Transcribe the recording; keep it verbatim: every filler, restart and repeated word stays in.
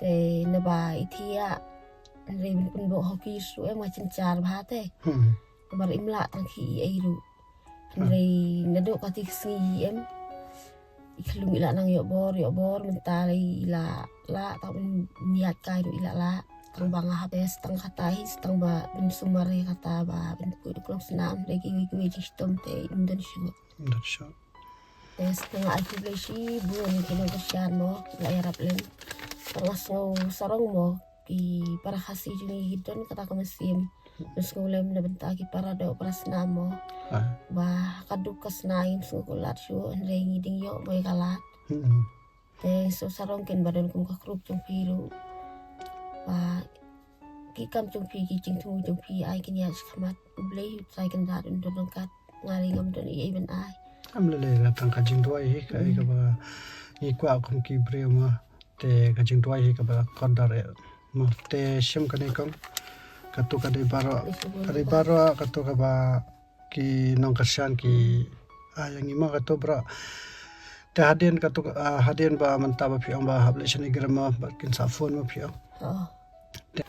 Te naba i thiah, hynrei ban pynbok hoki shuh em, nga chynchar bha te. Hmm. Namar im lah tang khie ei ruh. Hynrei naduh kata ka sngi em, i khyllung i la nang ïoh bor, ïoh bor, mynta i la lah, tang ban ïaid kai ruh i la lah. Tang ba nga hap test, tang kata hi, tang ba ban sumar ïa kata ba ban poi da klong snam, hynrei kiwei kiwei jingshitom te im don shuh. Im don shuh. Te nga ai khublei shibun ïa ki nongkyrshan mo, la ïarap lem. Tang nga sngew sarong mo, ki para Khasi jong ngi ki don kata ka mynsiem. Nga sngew lem na bynta ki para doh para snam mo. Ah. Ba ka duk ka sna ngim sngew kular shuh, hynrei ngi dang ïoh mo ïa ka lad. Hmm. Te sngew sarong kin ba don kum ka group jong phi ruh. Ba ki kam jong phi, ki jingthmu jong phi ai kin ïaid shakhmat. U Blei u Trai Kynrad un don ryngkat. Nga ruh ngam don ei ei ban ai. Am lei lei, la tang ka jingduwai hi ka ei kaba ngi kwah kum ki briew mo. Te ka jingduwai hi kaba kordor eh mo. Te shim kane kong, kato ka dei baroh, ka dei baroh kato kaba ki nongkyrshan ki ai ïa ngi mo, kato baroh. Te hadien kato, ah, hadien ba mynta ba phi ong ba hap leit shane grem mo, ba kin sa phone mo phi ong. Oh. Te,